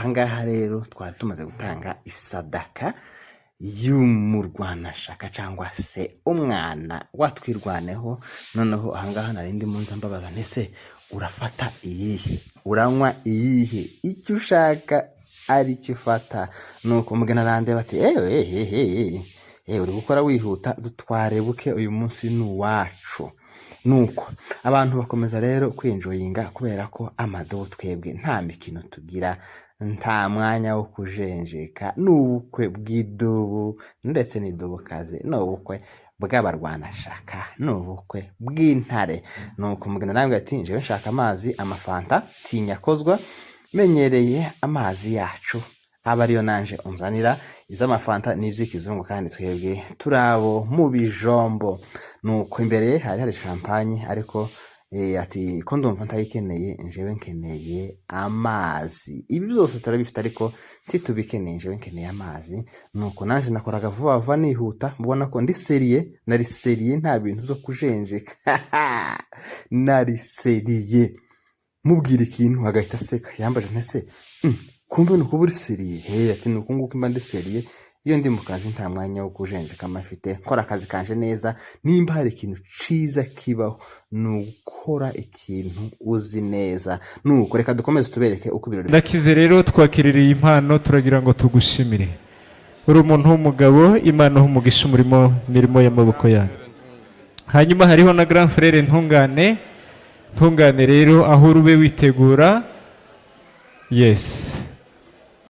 Ahangaha rero twari tumaze gutanga isadaka y'umurwanashaka cyangwa se umwana watwirwaneho. Noneho ahangaha nari ndimo nza mbabaza ntese: urafata iyihe? Uranywa iyihe? Icyo ushaka ari cyo ufata. Nuko umugeni arandeba ati: "Ewe hehe, uri gukora wihuta, dutware buke, uyu munsi ni uwacu." Nuko abantu bakomeza rero kwenjoyinga, kubera ko amadobo twebwe nta mikino tugira, nta mwanya wo kujenjeka. Ni ubukwe bw'idubu ndetse n'idubukazi, ni ubukwe bw'abarwanashaka, ni ubukwe bw'intare. Nuko umugeni arambwira ati: "Njyewe nshaka amazi, amafanta sinyakozwa, menyereye amazi yacu, aba ariyo nanje unzanira. Iz'amafanta ni iby'ikizungu, kandi twebwe turi abo mu bijombo." Nuko imbere hari hari champagne, ariko ati: "Ko ndumva ntayikeneye, njyewe nkeneye amazi. Ibi byose turabifite ariko ntitubikeneye, njyewe nkeneye amazi." Nuko nanje nakoraga vuba vuba nihuta, mubona ko ndi sérieux, nari sérieux, nta bintu byo kujenjeka, nari sérieux. Mubwira ikintu agahita aseka. Yambaje ntese: "Kumbe ni ukuba uri sérieux?" He, ati: "Ni uku nguku mba ndi sérieux iyo ndi mu kazi, nta mwanya wo kujenjeka mba mfite, nkora akazi kanje neza." Nimba hari ikintu ciza kibaho, ni ugukora ikintu uzi neza. Nuko reka dukomeze tubereke uko ibirori Ndakize rero, twakiririye impano, turagira ngo tugushimire. Uri umuntu w'umugabo, Imana umugisha umurimo, imirimo y'amaboko yanyu. Hanyuma hariho na grand frère Ntungane. Ntungane rero, aho uri ube witegura. Yes.